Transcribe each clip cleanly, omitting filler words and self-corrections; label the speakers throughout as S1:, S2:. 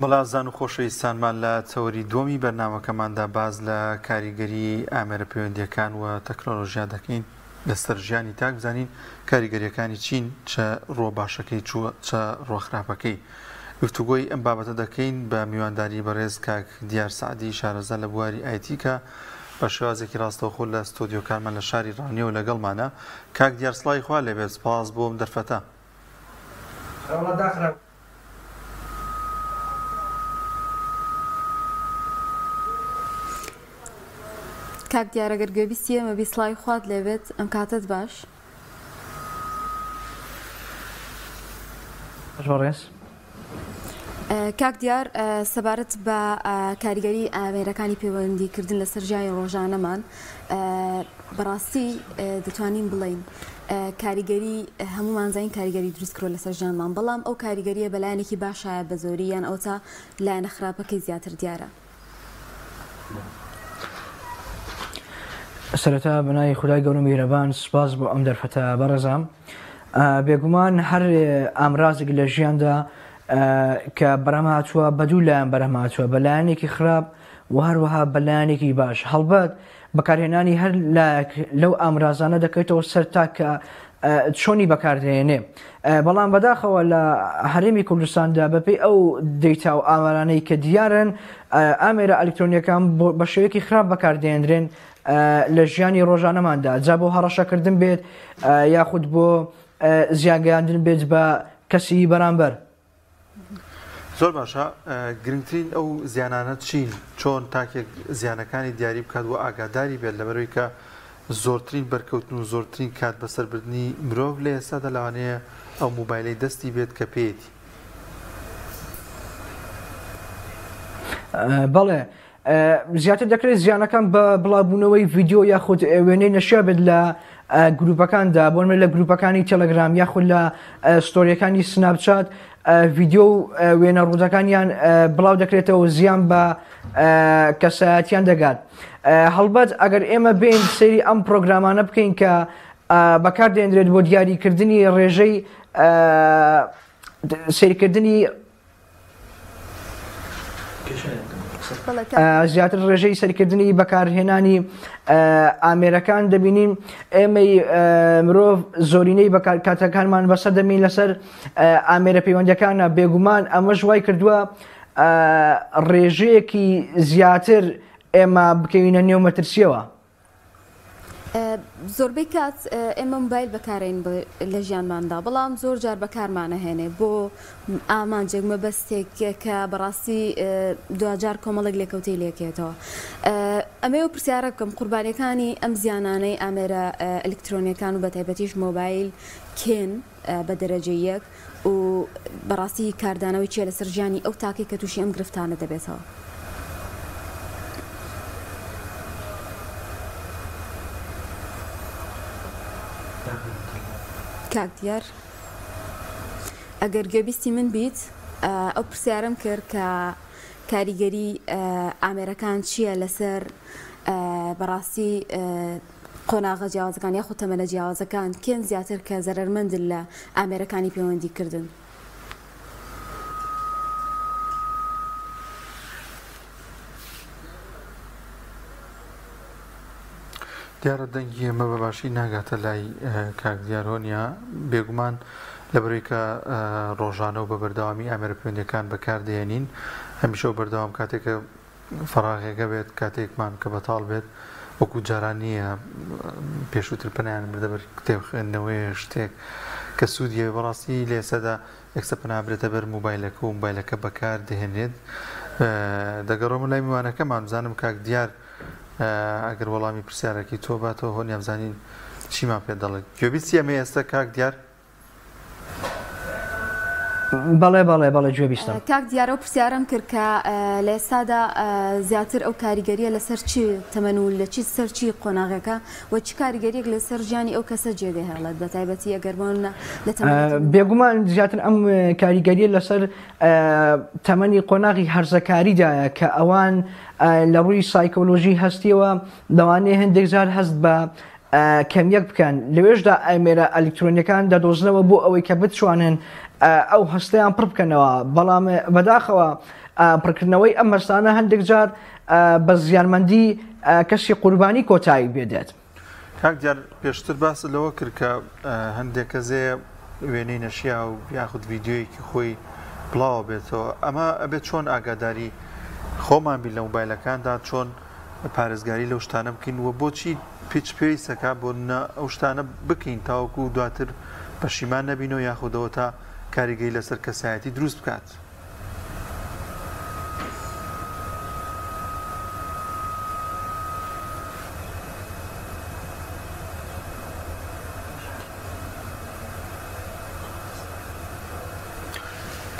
S1: بەڵێ ئازیزان و خۆشەویستانمان لە تەوەری دووەمی بەرنامەکەماندا باس لە کاریگەری ئامێرە پەیوەندییەکان و تەکنۆلۆژیا دەکەین لەسەر ژیانی تاک بزانین کاریگەریەکانی چین چە ڕووە باشەکەی چووە چە ڕووە خراپەکەی گفتوگۆی ئەم بابەتە دەکەین بە میوانداری بەڕێز کاک دیار سەعدی شارەزا لە بواری ئایتی کە بە شێوازێکی ڕاستەوخۆ لە ستۆدیۆکانمان لە شاری ڕانیەوە لەگەڵمانە کاک دیار سڵاوی خوا لێبێت سپاس بۆ ئەم دەرفەتە.
S2: کاک دیار ئەگەر گوێبیستی ئێمە بی سڵاوی خوات لێبێت ئەم کاتەت باش.
S3: باش بەڕێز.
S2: کاک دیار سەبارەت بە کاریگەری ئامێرەکانی پەیوەندیکردن لەسەر ژیانی ڕۆژانەمان بەڕاستی دەتوانین بڵێین کاریگەری هەمومان زانین کاریگەری دروست کردوە لەسەر ژیانمان بەڵام ئەو کاریگەریە بەلایەنێکی باشایە بە زۆری یان ئەوتا لایەنە خراپەکەی زیاتر دیارە.
S3: سەرەتا بەناوی خودای گەورە میهرەبان سوپاس بۆ ئەم دەرفەتە بەڕێزم. بێگومان هەر ئامرازێک لە ژیاندا کە بەرهەم هاتووە بە دوو لایەن بەرهەم هاتووە بە لایەنێکی خراپ و هەروەها بە لایەنێکی باش هەڵبەت بەکارهێنانی هەر لایەک لەو ئامرازانە دەکەوێتەوە سەر تاک کە چۆنی بەکاردێنێ بەڵام بەداخەوە لە هەرێمی کوردستاندا بەپێی ئەو دەیتا و ئامارانەی کە دیارن ئامێرە ئەلکترۆنیەکان بە شێوەیەکی خراپ بەکاردێنرێن لە ژیانی ڕۆژانەماندا جا بۆ هەڕەشەکردن بێت یاخود بۆ زیانگەیاندن بێت بە کەسی بەرامبەر.
S1: زۆر باشە گرنگترین ئەو زیانانە چین چۆن تاکێک زیانەکانی دیاری بکات و ئاگاداری بێت لەبەرەوەی کە زۆرترین بەرکەوتن و زۆرترین کات بەسەربردنی مرۆڤ لە ئێستادا لەوانەیە ئەو موبایلەی دەستی بێت کە پێیەتی.
S3: بەڵێ زیاتر دەکرێت زیانەکان بە بڵاوبوونەوەی ڤیدیۆ یاخود وێنەی نەشیا بێت لە گروپەکاندا بۆ لە گروپەکانی تێلگرام یاخود لە ستۆریەکانی سناپچات ڤیدیۆ و وێنە ڕوودەکانیان بڵاو دەکرێتەوە زیان بە کەسایەتیان دەگات هەڵبەت ئەگەر ئێمە بین سەیری ئەم پرۆگرامانە بکەین کە بەکاردێنرێت بۆ دیاریکردنی ڕێژەی سیرکردنی زیاتر ڕێژەی سەرکردنی بەکارهێنانی ئامێرەکان دەبینین ئێمەی مرۆڤ زۆرینەی کاتەکانمان بەسەر دەمین لەسەر ئامێرە پەیوەندەکانە بێگومان ئەمەش وای کردووە ڕێژەیەکی زیاتر ئێمە بکەوینە نێو مەترسیەوە.
S2: زۆربەی کات ئێمە مۆبایل بەکارین لە ژیانماندا بەڵام زۆر جار بەکارمانەهێنێ بۆ ئامانجێک مەبەستێک کە بەڕاستی دواجار کۆمەڵێک لێکەوتەی لێکێتەوە ئەمەوێ پرسیارە بکەم قوربانیەکانی ئەم زیانانەی ئامێرە ئەلکترۆنیەکان و بەتایبەتیش مۆبایل کێن بە دەرەجەی یەک و بەڕاستی کاردانەوەی چیە لەسەر ژیانی ئەو تاکەی کە تووشی ئەم گرفتانە دەبێتەوە؟ کاک دیار ئەگەر گوێبیستی من بیت ئەو پرسیارەم کرد کە کاریگەری ئامێرەکان چییە لەسەر بەڕاستی قۆناغە جیاوازەکان یاخود تەمەنە جیاوازەکان کێن زیاتر کە زەرەرمەندن لە ئامێرەکانی پەیوەندی کردن؟
S1: دیارە دەنگی ئێمە بە باشی ناگاتە لای کاک دیار هۆنیا بێگومان لەبەرەوەی کە ڕۆژانە و بە بەردەوامی ئامێرە پەیوەندیەکان بەکاردێنین هەمیشە و بەردەوام کاتێک کە فەراغێک هەبێت کاتێکمان کە بەتاڵ بێت وەکو جاران نییە پێشووتر پەنایان بردە بەر کتێب خوێندنەوەیە شتێک کە سوودی هەبێ بەڕاستی لە ئێستادا یەکسەر پەنا برێتە بەر موبایلەکە و موبایلەکە بەکار دەهێنرێت دەگەڕێمە لای میوانەکەمان بزانم کاک دیار ئەگەر وەڵامی پرسیارەکەی تۆ باتەوە هۆنیا بزانین چیمان پێ دەڵێت گوێبیستی ئەمە ئێستا کاک دیار
S3: بەڵێ بەڵێ بەڵێ گوێ بیستم.
S2: کاک دیار ئەو پرسیارەم کرد کە لە ئێستادا زیاتر ئەو کاریگەریە لەسەر چ تەمەن و لە چی سەر چی قۆناغێکە و چ کاریگەریەک لەسەر ژیانی ئەو کەسە جێ دەهێڵێت بە تایبەتی ئەگەر بۆ نمونە لە تەمەنی
S3: بێگومان زیاتر ئەم کاریگەریە لەسەر تەمەنی قۆناغی هەرزەکاریدایە کە ئەوان لە ڕووی سایکۆلۆژی هەستیەوە لەوانەیە هەندێک جار هەست بە کەمیەک بکەن، لەوێشدا ئامێرە ئەلیکترۆنیەکان دەدۆزنەوە بۆ ئەوەی کە بتوانن ئەو هەستەیان پڕ بکەنەوە، بەڵام بەداخەوە پڕکردنەوەی ئەم هەستانە هەندێک جار بە زیانمەندی کەسی قوربانی کۆتایی پێدێت.
S1: کاک دیار پێشتر باست لەوە کرد کە هەندێک کەس هەیە وێنەی نەشیاو یاخود ڤیدیۆیەکی خۆی بڵاوە بێتەوە ئەمە ئەبێت چۆن ئاگاداری خۆمان بین لە موبایلەکاندا چۆن پارێزگاری لەو شتانە بکەین و بۆچی پێچ پێویستەکە بۆ ئەو شتانە بکەین تاوەکو دواتر پەشیمان نەبینەوە یاخودەوە تا کاریگەری لەسەر کەسایەتی دروست بکات.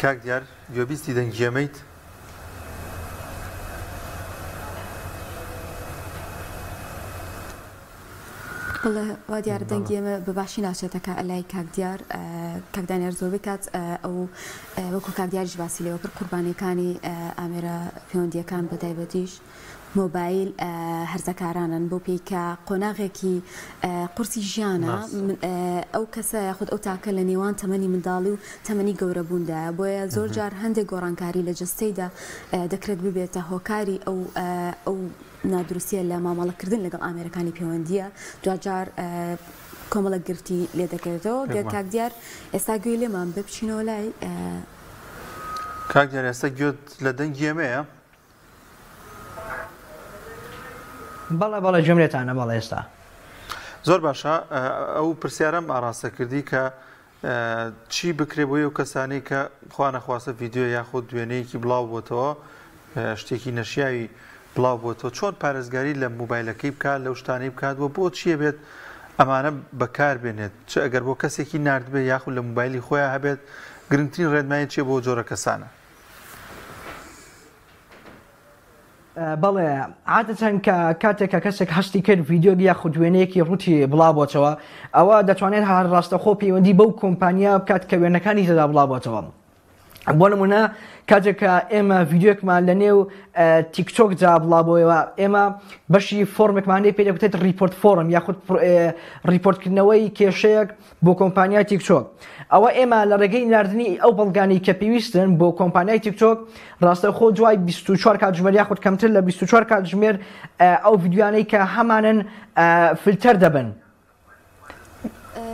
S1: کاک دیار گوێبیستی دەنگی ئێمەیت؟
S2: بەڵێ وا دیارە دەنگی ئێمە بە باشی ناچێتە کا لای کاک دیار کاک دانیار زۆربەی کات ئەو وەکو کاک دیاریش باسی لێوە کرد قوربانیەکانی ئامێرە پەیوەندیەکان بە تایبەتیش مۆبایل هەرزەکارانن بۆ پێی کە قۆناغێکی قورسی ژیانە ئەو کەسە یاخود ئەو تاکە لە نێوان تەمەنی منداڵی و تەمەنی گەورەبووندایە بۆیە زۆر جار هەندێک گۆڕانکاری لە جەستەیدا دەکرێت ببێتە هۆکاری ئەو ئەو نادروستیە لە مامەڵەکردن لەگەڵ ئامێرەکانی پەیوەندیە دواجار کۆمەڵێک گرفتی لێ دەکەوێتەوە گەر کاک دیار ئێستا گوێی لێمان بێ بچینەوە لای.
S1: کاک دیار ئێستا گوێت لە دەنگی ئێمەیە؟
S3: بەڵێ بەڵێ گوێم لێتانە بەڵێ ئێستا.
S1: زۆر باشە ئەو پرسیارەم ئاڕاستە کردی کە چی بکرێ بۆ ئەو کەسانەی کە خوا نەخواستە ڤیدیۆ یاخود وێنەیەکی بڵاو بۆتەوە شتێکی نەشیاوی بڵاو بۆتەوە چۆن پارێزگاری لە موبایلەکەی بکات لەو شتانەی بکات و بۆ چیە بێت ئەمانە بەکار بێنێت چ ئەگەر بۆ کەسێکی ناردبێ یاخود لە موبایلی خۆیان هەبێت گرنگترین ڕێنمایی چیە بۆ جۆرە کەسانە؟
S3: بەڵێ، عادەتەن کە کاتێک کە کەسێک هەستی کرد ڤیدیۆیەک یاخود وێنەیەکی ڕووتی بڵاوبۆتەوە، ئەوە دەتوانێت هەر ڕاستەوخۆ پەیوەندی بەو کۆمپانیا بکات کە وێنەکانی تێدا بڵاوبۆتەوە. بۆ نمونە کاتێک کە ئێمە ڤیدیۆیەکمان لە نێو تیکتۆکدا بڵاوبۆیەوە، ئێمە بەشی فۆرمێکمان لێ پێ دەگوترێت report form یاخود ڕیپۆرتکردنەوەی کێشەیەک بۆ کۆمپانیای تیکتۆک ئەوە ئێمە لە ڕێگەی ناردنی ئەو بەڵگانەی کە پێویستن بۆ کۆمپانیای تیکتۆک ڕاستەوخۆ دوای 24 کاتژمێر یاخود کەمتر لە 24 کاتژمێر ئەو ڤیدیۆیانەی کە هەمانن فلتەر دەبن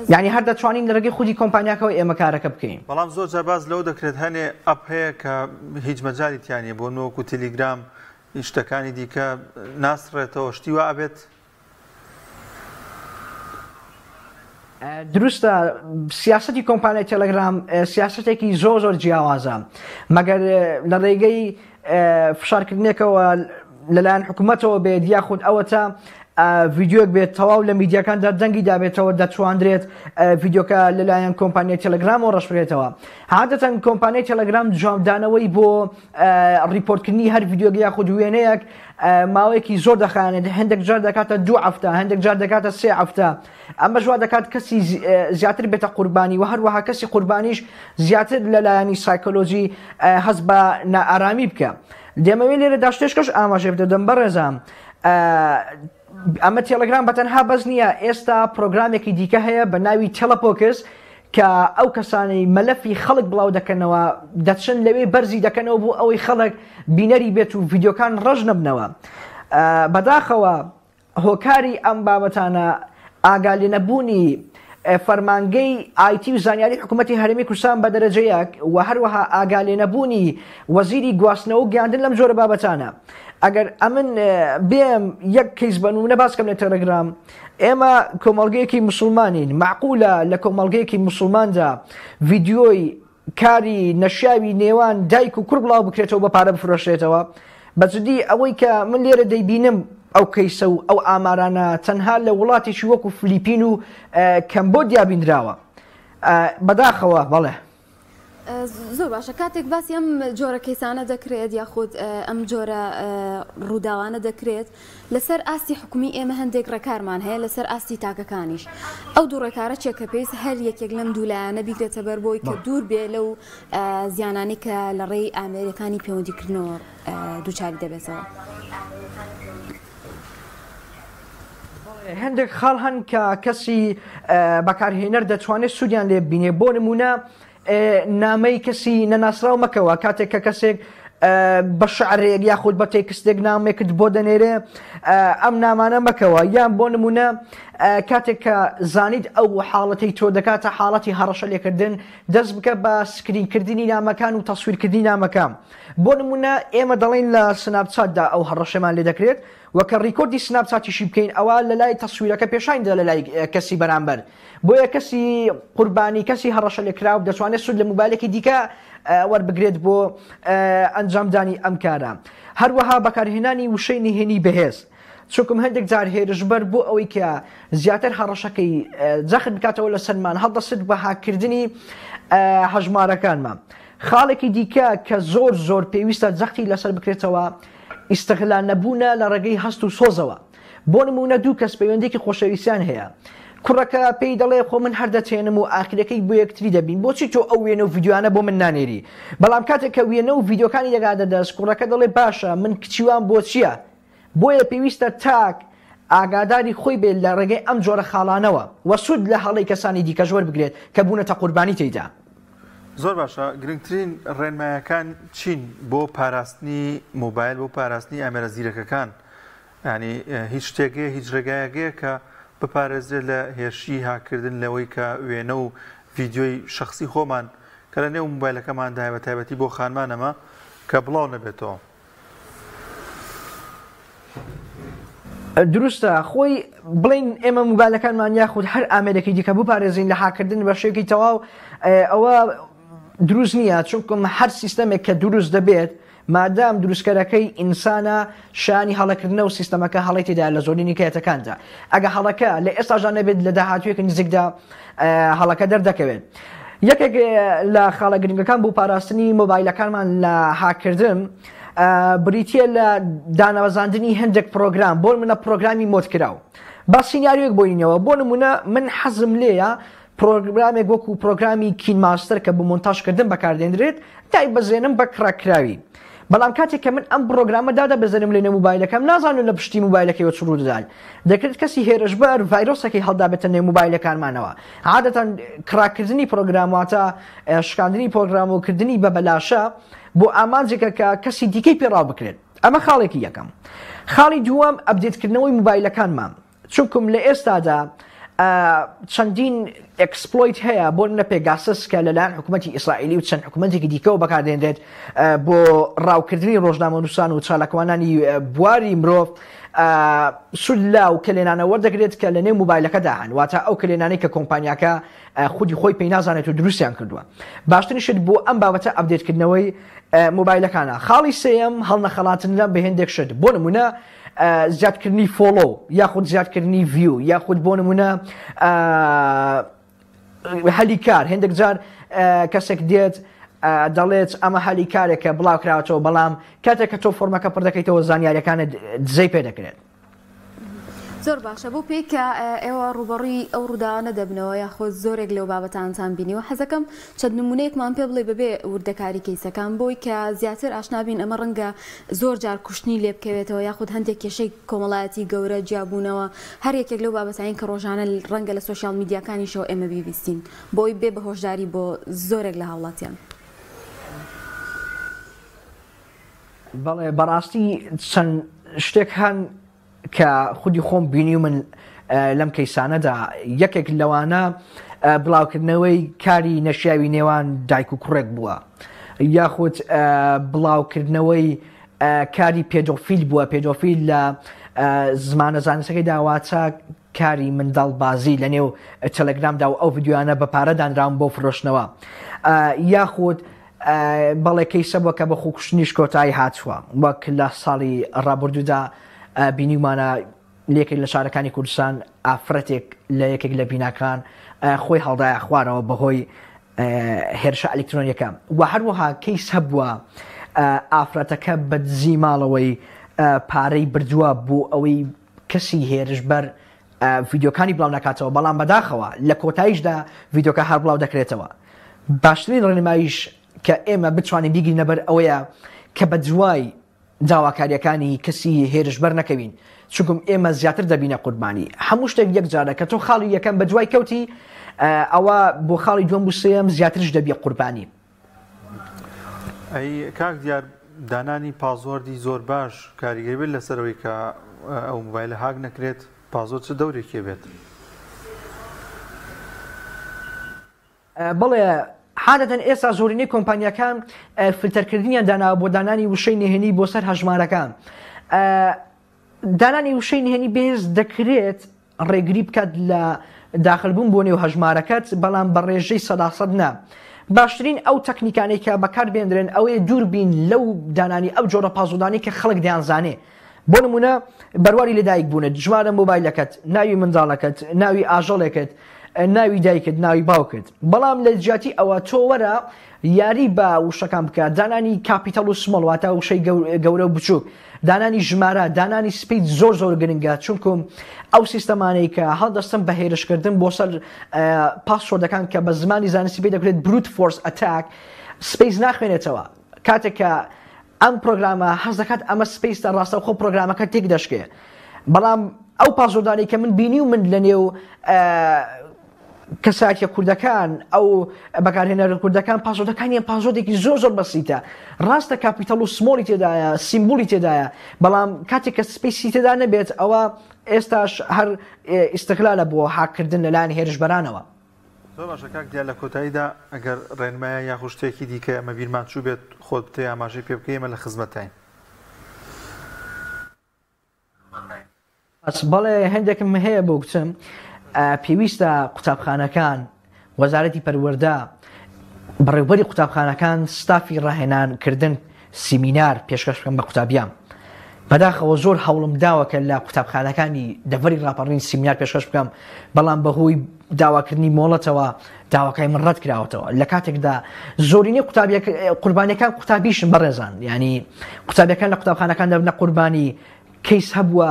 S3: یعنی هەر دەتوانین لە ڕێگەی خودی کۆمپانیاکەەوە ئێمە کارەکە بکەین.
S1: بەڵام زۆر جار باس لەوە دەکرێت هەنێ app هەیە کە هیچ مەجالی تیا نییە بۆ نوەکو تێلیگرام شتەکانی دیکە ناسڕێتەوە شتی وا ئەبێت؟
S3: دروستە سیاسەتی کۆمپانیای تێلێگرام سیاسەتێکی زۆر زۆر جیاوازە مەگەر لە ڕێگەی فشارکردنێکەوە لەلایەن حکوومەتەوە بێت یاخود ئەوەتە ڤیددیوەک بێت تەواو لە میدیاکاندا دەنگی دابێتەوە دەتواندرێت ڤیددیوکە لەلایەن کۆمپانیای تێلگرامەوە ڕەشبێتەوە عادەتەن کۆمپانیای تێلگرام جوابدانەوەی بۆ ڕیپۆرتکردنی هەر ڤیددیۆ یاخود وێنەیەک ماوەیەکی زۆر دەخایەنێت هەندێک جار دەکاتە دوو هەفتە هەندێک جار دەکاتە سێ هەفتە ئەمەش وا دەکات کەسی زیاتر بێتە قوربانی و هەروەها کەسی قوربانیش زیاتر لە لایەنی سایکۆلۆژی هەست بە نائارامی بکە دەمەوێت لێرەدا شتێکش ئاماژە بدەم بەڕێزان ئەمە تێلگرام بەتەنها بەس نییە ئێستا پرۆگرامێکی دیکە هەیە بە ناوی تێلەپۆکس کە ئەو کەسانەی مەلەفی خەڵک بڵاو دەکەنەوە دەچن لەوێ بەرزی دەکەنەوە بۆ ئەوەی خەڵک بینەری بێت و ڤیدیۆکان ڕەش نەبنەوە بەداخەوە هۆکاری ئەم بابەتانە ئاگالێنەبوونی فەرمانگەی ئایتی و زانیاری حکوومەتی هەرێمی کوردستان بە دەرەجە یەک و هەروەها ئاگالێنەبوونی وەزیری گواستنەوە و گەیاندن لەم جۆرە بابەتانە ئەگەر ئەمن بێم یەک کەیس بە نمونە باس کەم لە تەلەگرام ئێمە کۆمەڵگەیەکی مسلمانین معقولە لە کۆمەڵگەیەکی مسلماندا ڤیدیۆی کاری نەشیاوی نێوان دایک و کوڕ بڵاو بکرێتەوە بە پارە بفرۆشرێتەوە بە جدی ئەوەی کە من لێرە دەیبینم ئەو کەیسە و ئەو ئامارانە تەنها لە وڵاتێکی وەکو فلیپین و کەمبۆدیا بینراوە بەداخەوە بەڵێ.
S2: زۆر باشە کاتێک باسی ئەم جۆرە کەیسانە دەکرێت یاخود ئەم جۆرە ڕووداوانە دەکرێت لەسەر ئاستی حکومی ئێمە هەندێک ڕێکارمان هەیە لەسەر ئاستی تاکەکانیش ئەو دوو ڕێکارە چیە کە پێویستە هەر یەکێک لەم دوو لایەنە بیگرێتە بەر بۆی کە دوور بێ لەو زیانانەی کە لە ڕێی ئامێرەکانی پەیوەندیکردنەوە دووچاری دەبێتەوە؟
S3: هەندێک خاڵ هەن کە کەسی بەکارهێنەر دەتوانێت سوودیان لێ ببینێ، بۆ نموونە نامەی کەسی نەناسراو مەکەوە کاتێک کە کەسێک بە شعرێک یاخود بە تێکستێک نامێکت بۆ دەنێرێ ئەم نامانە مەکەوە یان بۆ نمونە کاتێک کە زانیت ئەو حاڵەتەی تۆ دەکاتە حاڵەتی هەڕەشە لێکردن دەست بکە بە سکرینکردنی نامەکان و تەسویرکردنی نامەکان بۆ نمونە ئێمە دەڵێین لە سناپچاتدا ئەو هەڕەشەمان لێ دەکرێت و کە ڕیکۆردی سناپچاتیشی بکەین ئەوە لە لای تەسویرەکە پێشانی دەدا لە لای کەسی بەرامبەر بۆیە کەسی قوربانی کەسی هەڕەشە لێکراو دەتوانێت سوود لە موبایلێکی دیکە وەربگرێت بۆ ئەنجامدانی ئەم کارە هەروەها بەکارهێنانی وشەی نهێنی بەهێز چونکم هەندێک جار هێرشبەر بۆ ئەوەی کە زیاتر هەڕەشەکەی جەخت بکاتەوە لەسەرمان هەڵدەست بە هاککردنی هەژمارەکانمان. خاڵێکی دیکە کە زۆر زۆر پێویستە جەختی لەسەر بکرێتەوە ئیستغلال نەبوونە لە ڕێگەی هەست و سۆزەوە. بۆ نموونە دوو کەس پەیوەندیەکی خۆشەویستیان هەیە کوڕەکە پێی دەڵێ خۆ من هەر دەتێنم و ئاخرەکەی بۆ یەکتری دەبین بۆچی تۆ ئەو وێنە و ڤیدیۆیانە بۆ من نانێری بەڵام کاتێک کە وێنە و ڤیدیۆکانی دەگاتە دەست کوڕەکە دەڵێ باشە من کچی وام بۆ چییە بۆیە پێویستە تاک ئاگاداری خۆی بێت لە ڕێگەی ئەم جۆرە خاڵانەوە و سوود لە هەڵەی کەسانی دیکەش وەربگرێت کە بوونەتە قوربانی تێیدا.
S1: زۆر باشە گرنگترین ڕێنمایەکان چین بۆ پاراستنی مۆبایل بۆ پاراستنی ئامێرە زیرەکەکان یانی هیچ شتێک هەیە هیچ ڕێگایەک هەیە کە بپارێزرێت لە هێرشی هاککردن لەوەی کە وێنە و ڤیدیۆی شەخسی خۆمان کە لە نێو مۆبایلەکەماندایە بە تایبەتی بۆ خانمان ئەمە کە بڵاو نەبێتەوە.
S3: دروستە خۆی بڵێین ئێمە مۆبایلەکانمان یاخود هەر ئامێرێکی دیکە بپارێزین لە هاککردن بە شێوەیەکی تەواو ئەوە دروست نییە چونکم هەر سیستەمێک کە دروست دەبێت مادام دروستکەرەکەی ئینسانە شایانی هەڵەکردنە و سیستەمەکە هەڵەی تێدایە لە زۆرینەی کەیەتەکاندا ئەگە هەڵەکە لە ئێستاشدا نەبێت لە داهاتوویەکی نزیکدا هەڵەکە دەردەکەوێت. یەکێک لە خاڵە گرنگەکان بۆ پاراستنی مۆبایلەکانمان لە هاککردن بریتە لە دانەوەزاندنی هەندێک پرۆگرام بۆ منە پرۆگرامی مۆدکراو با سیناریۆیەک بۆینەوە بۆ نمونە من حەزم لێیە پرۆگرامێک وەکو پرۆگرامی KineMaster کە بۆ مۆنتاژکردن بەکاردێنرێت دایبەزێنم بە کڕاککراوی بەڵام کاتێک کە من ئەم پرۆگرامە دادەبەزێنم لەنێو موبایلەکەم نازانم لە پشتی موبایلەکەیەوە چ ڕوودەدات دەکرێت کەسی هێرشبەر ڤایرۆسەکەی هەڵدابێتە نێو موبایلەکانمانەوە عادەتەن کڕاککردنی پرۆگرام واتە شکاندنی پرۆگرام و کردنی بە بەلاشە بۆ ئامانجێکە کە کەسی دیکەی پێ ڕاو بکرێت ئەمە خاڵێکی یەکەم خاڵی دووەم ئەپدەیتکردنەوەی موبایلەکانمان چونکم لە ئێستادا چەندین exploit هەیە بۆ نمونە پێگاسس کە لەلایەن حکوومەتی ئیسرائیلی و چەند حکوومەتێکی دیکەوە بەکاردێنرێت بۆ ڕاوکردنی ڕۆژنامەنووسان و چالاکوانانی بواری مرۆڤ سوود لەو کەلێنانە وەردەگرێت کە لە نێو موبایلەکەدا هەن واتە ئەو کەلێنانەی کە کۆمپانیاکە خودی خۆی پێی نازانێت و دروستیان کردووە باشترین شت بۆ ئەم بابەتە ئەپدەیتکردنەوەی مۆبایلەکانە خاڵی سێیەم هەڵنەخەڵاتنە بە هێندێک شت بۆ نمونە زیادکردنی follow یاخود زیادکردنی view یاخود بۆ نمونە هەلی کار هێندێک جار کەسێک دێت دەڵێت ئەمە هەلی کارێکە بڵاو کراوەتەوە بەڵام کاتێک کە تۆ فۆرمەکە پڕ دەکەیتەوە زانیاریەکانت دزەی پێ دەکرێت.
S2: زۆر باشە بەو پێی کە ئێوە ڕووبەڕووی ئەو ڕووداوانە دەبنەوە یاخود زۆرێک لەو بابەتانتان بینیوە حەزەکەم چەند نمونەیەکمان پێ بڵێ بەبێ وردەکاری کەیسەکان بۆی کە زیاتر ئاشنا بین ئەمە ڕەنگە زۆر جار کوشتنی لێ بکەوێتەوە یاخود هەندێک کێشەی کۆمەڵایەتی گەورە جیابوونەوە هەر یەکێک لەو بابەتانەی کە ڕۆژانە ڕەنگە لە سۆشیال میدیاکانیشەوە ئێمە بیبیستین بۆی بێ بە هۆشداری بۆ زۆرێک لە هاوڵاتیان.
S3: بەڵێ بەڕاستی چەند شتێک هەن کە خودی خۆم بینیومن لەم کەیسانەدا یەکێک لەوانە بڵاوکردنەوەی کاری نەشیاوی نێوان دایک و کوڕێک بووە یاخود بڵاوکردنەوەی کاری پێدۆفیل بووە پێدۆفیل لە زمانە زانستەکەی داواتە کاری منداڵبازی لە نێو تەلەگرامدا و ئەو ڤیدیۆیانە بە پارە دانراون بۆ فرۆشتنەوە یاخود بەڵێ کەیسە بووە کە بە خۆکوشتنیش کۆتایی هاتووە وەک لە ساڵی ڕابردوودا بینیومانە لە یەکێک لە شارەکانی کوردستان ئافرەتێک لە یەکێک لە بیناکان خۆی هەڵدایە خوارەوە بەهۆی هێرشە ئەلیکترۆنیەکە و هەروەها کەیس هەبووە ئافرەتەکە بە دزی ماڵەوەی پارەی بردووە بۆ ئەوەی کەسی هێرشبەر ڤیدیۆکانی بڵاو نەکاتەوە بەڵام بەداخەوە لە کۆتاییشدا ڤیدیۆکە هەر بڵاو دەکرێتەوە باشترین ڕێنماییش کە ئێمە بتوانین بیگرینە بەر ئەوەیە کە بە دوای داواکاریەکانی کەسی هێرشبەر نەکەوین چونکم ئێمە زیاتر دەبینە قوربانی هەموو شتێک یەک جارە کە تۆ خاڵی یەکەم بە دوای کەوتی ئەوە بۆ خاڵی دووەم و سێیەم زیاترش دەبیە قوربانی.
S1: ئەی کاک دیار دانانی password ی زۆر باش کاریگەری بێت لەسەر ئەوەی کە ئەو مۆبایلە هاک نەکرێت password چ دەورێکی بێت؟
S3: بەڵێ عادەتەن ئێستا زۆرینەی کۆمپانیاکان فلتەرکردنیان داناوە بۆ دانانی وشەی نهێنی بۆ سەر هەژمارەکان. دانانی وشەی نهێنی بەهێز دەکرێت ڕێگری بکات لە داخلبوون بۆ نێو هەژمارەکەت، بەڵام بە ڕێژەی سەداسەد نا. باشترین ئەو تەکنیکانەی کە بەکاربێنرێن ئەوەیە دوور بین لەو دانانی ئەو جۆرە password انەی کە خەڵک دەیانزانێ. بۆ نموونە بەرواری لەدایک بوونت، ژمارە مۆبایلەکەت، ناوی منداڵەکەت، ناوی ئاژەڵێکت، ناوی دایکت، ناوی باوکت. بەڵام لە جیاتی ئەوە تۆ وەرە یاری بە وشەکان بکە، دانانی capital و small واتە وشەی گەورە و بچووک، دانانی ژمارە، دانانی space زۆر زۆر گرنگە چونکوم ئەو سیستەمانەی کە هەڵدەستن بە هێرشکردن بۆ سەر password ەکان کە بە زمانی زانستی پێی دەکرێت brute force attack space ناخوێنێتەوە کاتێک کە ئەم پرۆگرامە هەست دەکات ئەمە space ە ڕاستەوخۆ پرۆگرامەکە تێک دەشکێ بەڵام ئەو password انەی کە من بینی و من لە نێو کەسایەتیە کوردەکان ئەو بەکارهێنەرە کوردەکان password ەکانیان password ێکی زۆر زۆر بەسیتە ڕاستە capital و small ی تێدایە symbol ی تێدایە بەڵام کاتێک کە space ی تێدا نەبێت ئەوە ئێستاش هەر ئیستغلالە بۆ هاککردن لەلایەن هێرشبەرانەوە.
S1: زۆر باشە کاک دیار لە کۆتاییدا ئەگەر ڕێنمایە یاخود شتێکی دیکە ئێمە بیرمان چووبێت خۆت بتەوێ ئاماژەی پێ بکەی ئێمە لە خزمەتتاین.
S3: بەڵێ هەندێکم هەیە بۆ کچم پێویستە قوتابخانەکان وەزارەتی پەروەردە بەڕێوبەری قوتابخانەکان ستافی ڕاهێنان کردن سیمینار پێشکەش بکەم بە قوتابیان بەداخەوە زۆر هەوڵم داوە کە لە قوتابخانەکانی دەڤەری ڕاپەڕین سیمینار پێشکەش بکەم بەڵام بەهۆی داواکردنی مۆڵەتەوە داواکای من ڕەت کراوەتەوە لە کاتێکدا زۆرینەی قوتابیە قوربانیەکان قوتابیشن بەڕێزان ینی قوتابیەکان لە قوتابخانەکان دەبنە قوربانی کەیس هەبووە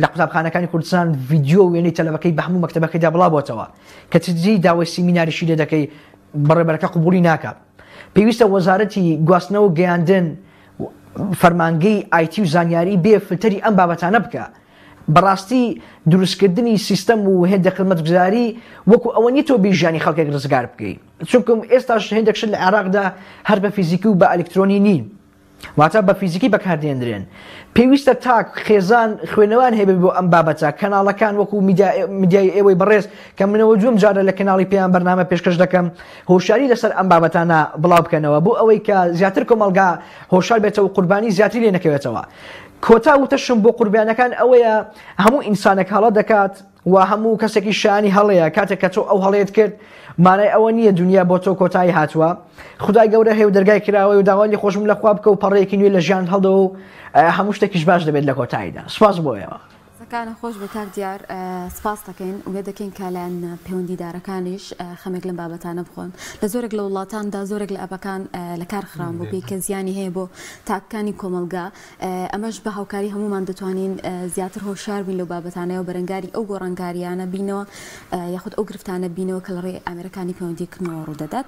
S3: لە قوتابخانەکانی کوردستان ڤیدیۆ وێنەی تەلەبەکەی بە هەموو مەکتەبەکەیدا بڵاوبۆتەوە کە چ داوای سیمیناریشی لێ دەکەی بەڕێبەرەکە قبوڵی ناکات پێویستە وەزارەتی گواستنەوە گەیاندن فەرمانگەی ئایتی و زانیاری بێ فلتەری ئەم بابەتانە بکە بەڕاستی دروستکردنی سیستەم و هێندێک خزمەتگوزاری وەکو ئەوە نیە تۆ بێی ژیانی خەڵکێک ڕزگار بکەی چونکم ئێستاش هێندێک شت لە عێراقدا هەر بە فیزیکی و بە ئەلکترۆنی نین واتە بە فیزیکی بەکاردێنرێن پێویستە تاک خێزان خوێنەوان هەبێت بۆ ئەم بابەتە کەناڵەکان وەکو میدیای ئێوەی بەڕێز کە منەوە دووەم جارە لە کەناڵی پێیان بەرنامە پێشکەش دەکەم هۆشیاری لەسەر ئەم بابەتانە بڵاو بکەنەوە بۆ ئەوەی کە زیاتر کۆمەڵگا هۆشار بێتەوە قوربانی زیاتری لێ نەکەوێتەوە کۆتا وتەشم بۆ قوربانەکان ئەوەیە هەموو ئینسانێک هەڵە دەکات و هەموو کەسێکی شایانی هەڵەیە کاتێک کە تۆ ئەو هەڵەیەت کرد مانای ئەوە نییە دنیا بۆ تۆ کۆتایی هاتووە خدای گەورە هەیە و دەرگای کراوەی و داوای لێخۆشبوون لە خوا بکە و پەڕەیەکی نوێ لە ژیانت هەڵدەوە و هەموو شتێکیش باش دەبێت لە کۆتاییدا سوپاس بۆ ئێوە.
S2: دەستەکانت خۆش بێ کاک دیار سپاست دەکەین ئومێد دەکەین کە لایەنە پەیوەندیدارەکانیش خەمێک لەم بابەتانە بخۆن لە زۆرێک لە وڵاتاندا زۆرێک لە ئەپەکان لە کار خراون بۆ پێی کە زیانی هەیە بۆ تاکەکانی کۆمەڵگا ئەمەش بە هاوکاری هەموومان دەتوانین زیاتر هۆشیار بین لەو بابەتانەوە بەرەنگاری ئەو گۆڕانکاریانە بینەوە یاخود ئەو گرفتانە بینەوە کە لە ڕێی ئامێرەکانی پەیوەندیکردنەوە ڕوودەدات.